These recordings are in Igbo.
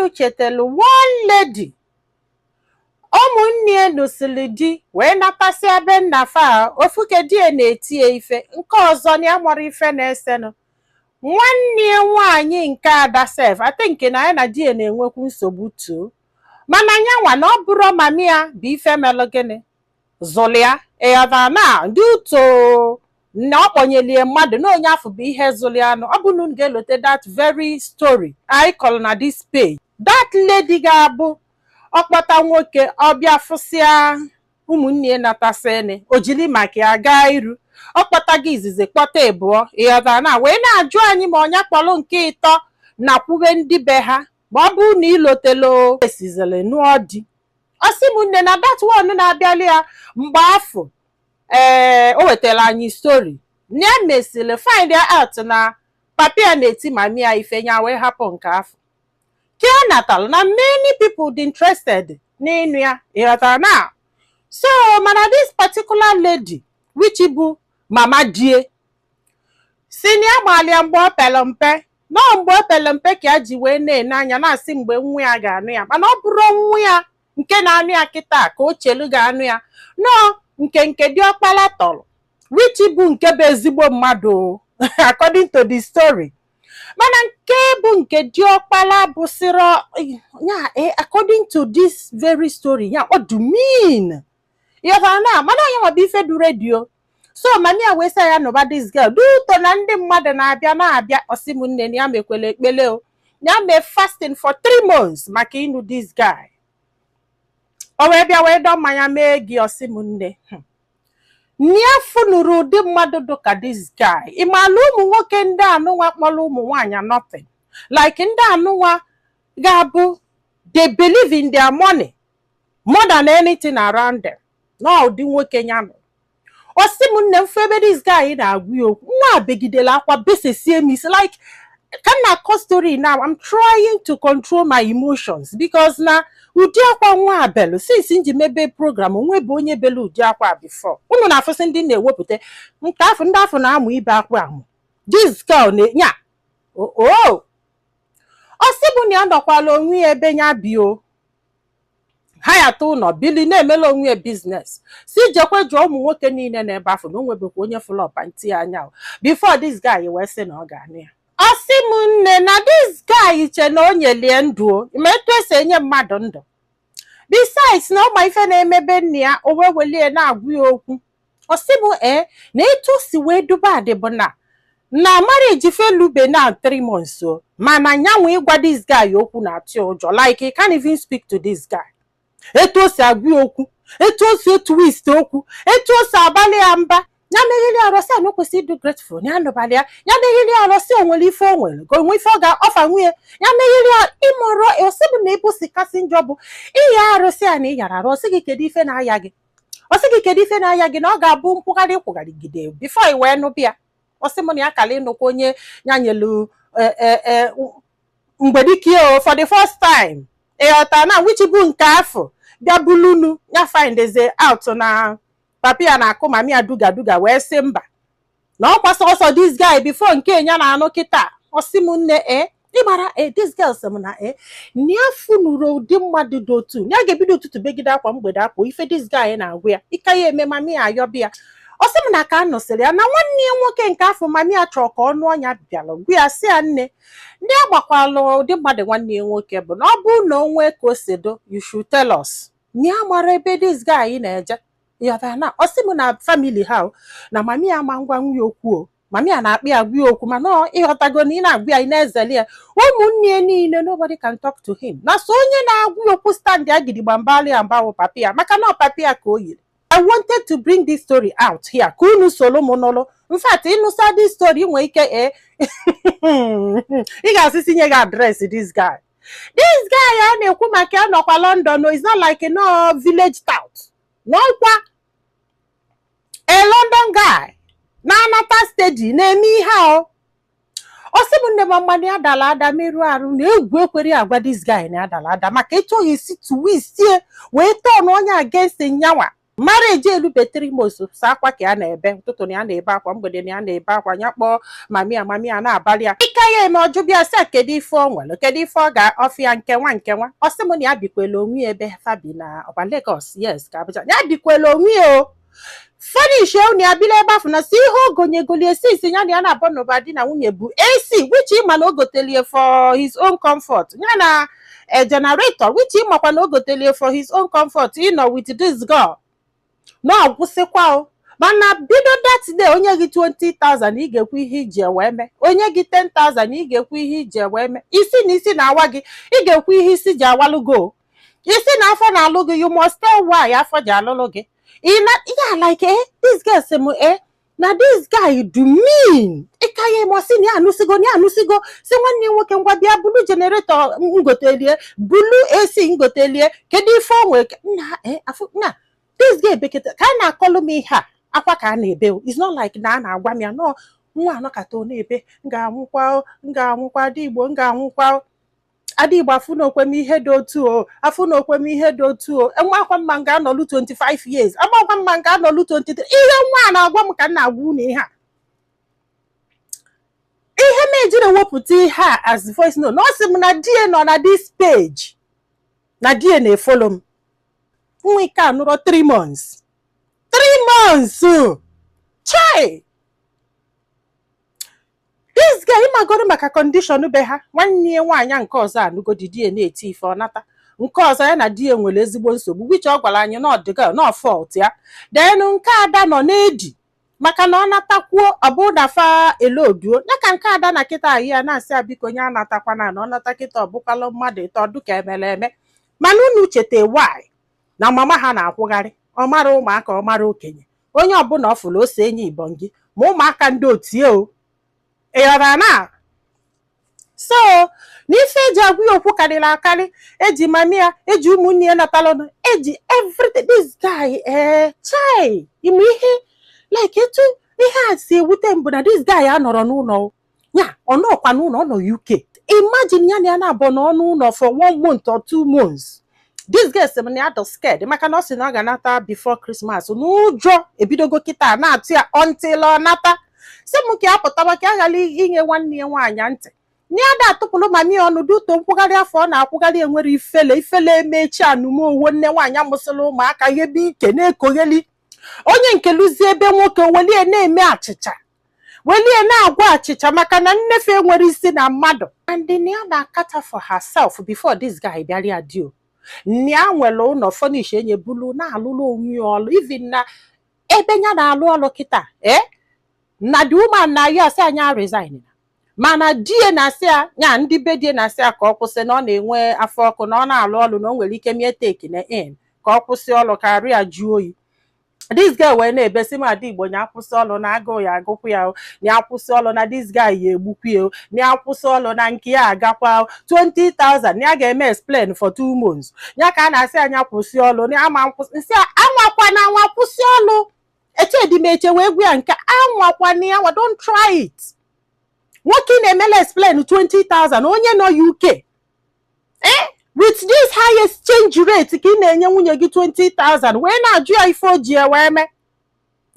Unu chetelu one lady ụmụnne ya nụsịrị di wee natasịa be nna fa, ofuke di ya na-eti ya ife, nke ọzọ na ya mara ife na-esenụ nwanne ya nwaanyị nke ada sef. I think na ya na di ya na-enwekwu nsogbu too, mana nyanwa na ọ bụrụ mummy ya bụ ife melụ gịnị zụlịa, ịghọtara? Na ndị uto na ọ kpọnyelie mmadụ na onye afọ bụ ihe zụlịa anụ. Ọ bụ na unu ga-elote that very story anyị kọrọ na this page. That lady ga-abụ ọkpọta nwoke, ọbịa fụsịa ụmụnne ya natasịnị, o jiri maka ya gaa iru ọkpọta gị izizi, kpọta ịbụọ, ịghọtara? Na wee na-ajụ anyị ma ọnya kpọrọ nke ịtọ na kwube ndị be ha. Ma ọ bụrụ na ilotelo esizili nụọ di, ọ sị m nne na that one na-abịali ya mgbe afọ ee o wetara anyị story na ya mesịrị find out na papa ya na-eti mummy ya ife, ya wee hapụ nke afọ ka ya natalụ na many people dị interested n'ịnụ ya, ịghọtara? Na so mana this particular lady, which bụ mama die, si na ya gbalịa mgbe ọ pere mpe, nọọ mgbe o pere mpe ka ya ji wee na-ene anya na-asị mgbe nwa ya ga-anụ ya, mana ọ bụrụ nwa ya nke na-anụ ya kịta ka o chelu ga-anụ ya, nọọ nke diọkpala tọrọ, which bụ nke bụ ezigbo mmadụ o, according to the story. Mana nke bụ nke diọkpala bụsịrọ ya, according to this very story ya, ọ dị mean, ịghọtara? Na mana onye nwabụ ife du redio so mummy ya wee sị ya nụba this girl dị ụtọ na ndị mmadụ na-abịa na-abịa. Ọsị m nne na ya mekwele ekpele o, ya mee fasting for 3 months maka ịnụ this guy. O wee bịa wee dọ mmanya mee gị. Ọsị m nne, ya funuru ụdị mmadụ dụka this guy. Ị maala ụmụ nwoke ndị anụnwa kpọrọ ụmụ nwaanyị nothing, like ndị anụnwa ga-abụ they believe in their money more than anything around them, na ụdị nwoke ya nọ. Ọ sị m nne, mfu ebe this guy na-agwa ya okwu, nwa a begidere akwa, besesie m isi. Like ka m na-akọ story now, I'm trying to control my emotions because na ụdị akwa nwa a belu, since m ji mebe program, onwe bụ onye belu ụdị akwa before. Unu na-afụsị ndị na-ewepụta nke afọ, ndị afọ na-amụ ibe akwa amụ. This girl na-nya o, ọ sị bụ na ya nọkwala onwe ya ebe ya bi o, ha ya tụ ụlọ bili na-emela onwe ya business, si jekwe jụọ ụmụ nwoke niile n'ebe afọ na o nwebekwa onye fụlụ ọpa ntị ya anya o before this guy wee sị na ọ ga-anụ ya. Ọ sị m nne na this guy che na o nyelie ndụ o, ma etu esi enye mmadụ ndụ, besides na ọma ife na-emebe nne ya, o wee welie na-agwa ya okwu. Ọ sị m ee, na etu o si wee duba adị bụ na marriage felube na 3 months o, mana nyanwa ịgwa this guy okwu na-atụ ya ụjọ, like he can't even speak to this guy. Etu o si agwa ya okwu, etu o si etwist okwu, etu o si abalị ya mba, ya megheli arụsị a na o kwesịrị ịdị grateful na ya nụbalị ya, ya megheli arụsị o nwere ife o nwere ka onwe ife ọ ga-ọfa nwunye ya, megheli ya ịmọrọ. Ọsị bụ na ebe kasị njọ bụ ịya arụsị a na ịyara arụ. Ọsị gị kedu ife na-aya gị? Ọsị gị kedu ife na-aya gị? Na ọ ga-abụ nkwụgharị kwụgharịgide before i wee nụbịa. Ọsị m na ya kala ịnụkwa onye ya nyelu mgbe dike o for the first time, ịghọta? Na which bụ nke afọ bịa bulunu ya findzie out na papi ya na-akụ mummy ya duga duga, wee sị mba, na ọ gbasa ọsọ this guy before nke ya na-anụ kịta. Ọsị m nne, e ịgbara e this girl sị m na e na ya funuru ụdị mmadụ dị otu ya ga-ebido ụtụtụ begide akwa, mgbede akwa ife this guy na-agwa ya ike ya eme mummy ya ayọbịa. Ọ sị m na ka a nụsịrị ya na nwanne ya nwoke nke afọ mummy ya chọrọ ka ọ nụọ ya bịara gwa ya, sị ya nne, ndị agbakwala ụdị mmadụ nwanne ya nwoke bụ na ọ bụrụ na o nwee ka o si do, you should tell us. Na ya mara ebe this guy na-eje yọtara. Na ọ sị m na family ha o, na mummy ya ma ngwa nwunye okwu o, mummy ya na-akpị ya agwa ya okwu, mana ọ ịghọtago na ị na-agwa ya, ị na-ezeli ya ụmụnne ya niile. Nobody can talk to him, na so onye na-agwa ya okwu stand ya gidigba mbali ya mba wụ papi ya, maka na ọ papi ya ka o yiri. I wanted to bring this story out here ka unu soro m nụlụ. In fact, ịnụsa this story, ị nwere ike ee ị ga-asịsị nye gị address this guy. This guy a na-ekwu maka ya nọkwa London no, it's not like no village tout, n'ọkwa a London guy na-anata steady na-eme ihe a. Ọ sị m nne m, mmanụ ya dara ada merụ arụ na egwu ekwere ya agwa this guy na ya dara ada, maka etu ọ ga-esi twistie wee turn onye against nyanwa. Marriage elube 3 months, sọ akwa ka ya na-ebe. Ụtụtụ na ya na-ebe akwa, mgbede na ya na-ebe akwa. Ya kpọọ mami ya, mami ya na-abalị ya ike ya eme. Ọjụbịa sị ya kedu ife o nwere, kedu ife ọ ga-ọfịa nke nwa nke nwa. Ọ sị m na ya bikwela onwe ya ebe fa bi na ọkwa Lagos, yes, ka Abuja. Ya bikwela onwe ya, o furnish unu ya bili ebe afọ na si ihe ogonyegolie since ya na ya na-abụ n'ụba di na nwunye bụ AC, which ịma na o gotelie for his own comfort, ya na a generator, which ịmakwa na o gotelie for his own comfort, ịnọ with this girl na ọgwụsịkwa o. Mana bido that day, onye gị 20,000, ị ga-ekwu ihe iji wee mee. Onye gị 10,000, ị ga-ekwu ihe iji wee mee. Isi na isi na-awa gị, ị ga-ekwu ihe isi ji awalụ go. Isi na afọ na-alụ gị, you must tell why afọ ji alụlụ gị. Ị na ya like, eh, this girl sị m, eh, na this guy do mean ịka ya eme. Ọsị na ya anụsigo, na ya anụsigo. Si nwanne ya nwoke, ngwa, bịa bulu generator ngotelie, bulu AC ngotelie. Kedu ife o nwee nna, eh, afụ nna this guy bekete ka a na-akọlụ m ihe a, akwa ka a na-ebe o. It's not like na a na-agwa m ya nọọ nwa anọkata ọ na-ebe, m ga-anwụkwa o, m ga-anwụkwa, ada Igbo, m ga-anwụkwa o. Ada Igbo, afụ na okwe m ihe dị otu o, afụ na okwe m ihe dị otu o. Enwekwa mma m ga-anọlụ 25 years, amakwa mma m ga-anọlụ 23. Ihe nwa a na-agwa m ka m na-agwa unu ihe a, ihe m ejiri wepụta ihe a as voice note na ọ sị m na die nọ na this page, na die na-efollow m. Nwa ike anụrọ 3 months, 3 months. Chai, this guy, ịmagoro maka condition be ha. Nwanne ya nwaanyị nke ọzọ anụgodi die na-eti ife ọ nata. Nke ọzọ, ya na di ya nwere ezigbo nsogbu, which ọ gwara anyị na ọdịga na fault ya. Then nke ada nọ n'edi maka na ọ natakwuo, ọ bụrụ na fa eloduo ya ka nke ada na kịta ahụ ya na-asị ya biko nye anatakwana na ọ nata kịta, ọ bụkwalụ mmadụ ịtọ dụka emere eme. Mana unu cheta why na mama ha na-akwụgharị, ọ mara ụmụaka, ọ mara okenye, onye ọbụla ọ fụrụ ose enyi ibọn gị ma ụmụaka ndị otie o ịghọtara na so na ife eji agwa ya okwu karịrị akarị. Eji mami ya, eji ụmụnne ya natalụnụ, eji everything. This guy, ee, chai, ime ihe like etu ihe a si ewute m bụ na this guy anọrọ n'ụlọ ya, ọ nọkwa n'ụlọ, ọ nọ UK. Imagine ya na ya na-abụ n'ọnụ ụlọ for one month or 2 months. This girl sị m na ya dị scared maka na ọ sị na ọ ga-anata before Christmas, n'ụjọ ebidogo kịta na-atụ ya until ọ nata. Sị m ka ya pụtawa ka a ghara inye nwanne ya nwaanyị ntị nye ada atụpụrụ mami ọnụ duto nkwụgharị afọ ọ na-akwụgharị. Enwere ifele ifele emechi anụmowo nne nwaanyị amụsịla ụmụaka ghebe ike na-ekogheli onye nke lụzie ebe nwoke welie na-eme achịcha, welie na-agwa achịcha maka na nnefe nwere isi na mmadụ. And ya na-akata for herself before this guy bịara ya di o nne ya nwere ụlọ furnish enye bulu na-alụlụ onwe ya ọlụ. Even na ebe ya na-alụ ọlụ kịta, eh, na the woman na ya asị anya resign, mana die na-asị ya, ya ndị be die na-asị ya ka ọ kwụsị, na ọ na-enwe afọ ọkụ, na ọ na-alụ ọlụ, na o nwere ike mie take na in ka ọ kwụsị ọlụ ka arụ ya jụọ oyi. This girl wee na-ebesi m, ada Igbo, na akwụsị ọlụ na agụụ ya agụkwu ya o, na akwụsị ọlụ na this guy ya egbukwu ya o, na akwụsị ọlụ na nke ya agakwa o, 20,000 na ya ga-eme explain for 2 months ya ka a na-asị anya kwụsị ọlụ na ama nkwụsị. Nsị anwakwa na anwa kwụsị ọlụ echedi m eche wee gwa ya nke anwakwa na ya nwa, don't try it. Nwoke ị na-emela explain 20,000, onye nọ UK, eh, with this high exchange rate, ka ị na-enye nwunye gị 20,000 wee na-ajụ ya ife o ji ya wee mee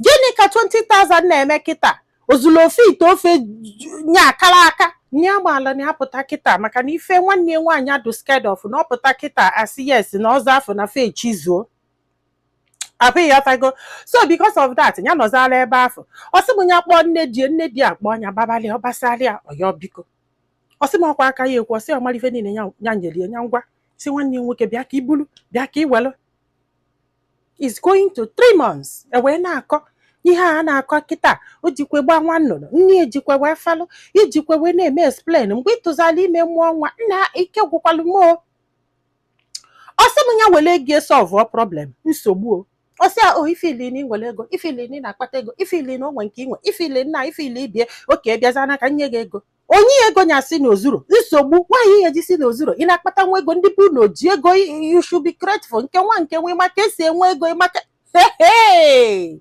gịnị? Ka 20,000 na-eme kịta ozulu ofe ite ofe nya akara aka nye agbaala na ya pụta kịta, maka na ife nwanne ya nwaanyị adụ scared of na ọ pụta kịta asị yes na ọzọ afọ na fe echizuo abụghị ọtago. So because of that, ya nọzala ebe afọ. Ọ sị m ya kpọọ nne die, nne di akpọ ya babalị ọbasalịa ọyọ biko. Ọ sị m ọkwa aka ya ekwu, ọ sị ọmara ife niile ya nyelie ya. Ngwa, si nwanne ya nwoke bịa ka ibulu, bịa ka iwelu. Is going to 3 months e wee na-akọ ihe a na-akọ kịta. O jikwe gba nwa nnụnụ nne ejikwe wee falụ ijikwe wee na-eme explain mgbe ịtụzala ime mmụọ nwa nna ike gwụkwalụ m o. Ọ sị m ya were ego solve problem nsogbu o. Ọ sị ya o ifili na inwere ego, ifili na ị na-akpata ego, ifili na onwe nke inwe, ifili nna ifili ibie oke bịazana ka nye gị ego. Onye ego nya si na ozuro nsogbu nwaanyị ihe ji si na ozuro ị na-akpata nwa ego ndị bụ na oji ego. You should be grateful nke nwa nke nwe maka esi enwe ego maka. Hey!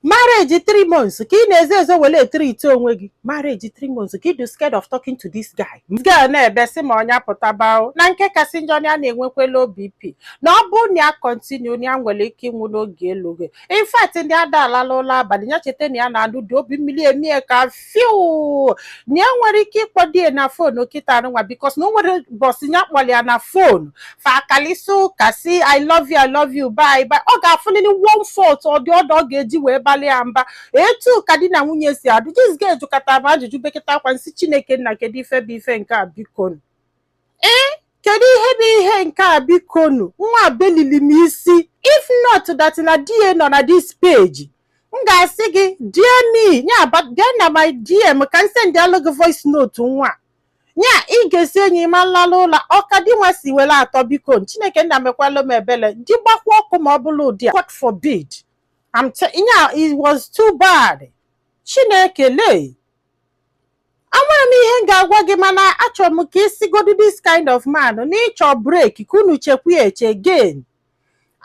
Marriage 3 months ka ị na-ezo ezo were etreat onwe gị. Marriage 3 months ka ị dị scared of talking to this guy. Girl na-ebe sị ma ọnya pụtaba na nke kasị njọ, ya na-enwekwela BP, na ọ bụrụ na ya continue, na ya nwere ike ịnwụ n'oge elu gị. In fact, ndị ada alala ụlọ abalị, ya cheta na ya na-anụ dị obi mmiri emie ka fiu, na ya nwere ike ịkpọ die na phone kịta anụnwa, because na o nwere bọsị ya kpọrọ ya na phone fa akalisi ụka si, "I love you, I love you, bye bye." Ọ ga-afụlili one fault ọ dị ọdụ ọ ga-eji wee balị ya mba. Etu ka di na nwunye si adụ. This girl jụkọta m ajụjụ, bekịta akwa nsị. Chineke nna, kedu ife bụ ife nke a, bikonu? Ee, kedu ihe bụ ihe nke a, bikonu? Nwa belili m isi. If not that na di ya nọ na this page, m ga-asị gị dear me, nya bịa na my DM ka m send alụ gị voice note. Nwa nya ị ga-esi enyi ma nlalụ ụlọ ọka di nwa si were atọ. Biko, Chineke nna, mekwalụ m ebele. Di gbakwa ọkụ ma ọ bụrụ ụdị a, God forbid. I'm nya, it was too bad. Chineke lee, amara m ihe m ga-agwa gị, mana achọrọ m ka isigodu this kind of man na ịchọ break ka unu chekwa ya eche again.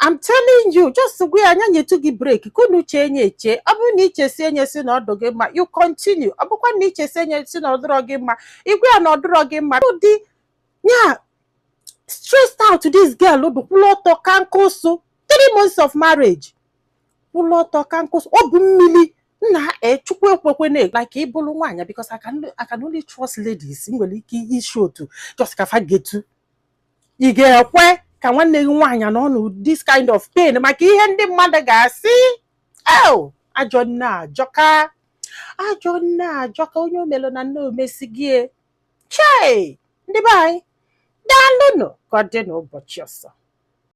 I'm telling you, just gwa ya anya nyetụ gị break ka unu chee nye eche. Ọ bụrụ na ichesi enye si na ọdụ gị mma, you continue. Ọ bụkwa na ichesi enye si na ọdụrọ gị mma, igwe ya na ọdụrọ gị mma. Ụdị ya stressed out this girl bụ kwụlụ ọtọ ka nkụsụ. 3 months of marriage, kwụlụ ọtọ ka nkụsụ, ọ bụ mmiri nna. Chukwu ekwekwe like ịbụrụ nwaanyị, because I can only trust ladies. M nwere ike isi otu just ka fa getu. Ị ga-ekwe ka nwanne gị nwaanyị nọ n'ụ this kind of pain maka ihe ndị mmadụ ga-asị? Eo, ajọ nne ajọka, ajọ nne ajọka. Onye omelu na nne omesi gị. Chei, ndị be anyị, daalụnụ. Ka ọ dị n'ụbọchị ọzọ.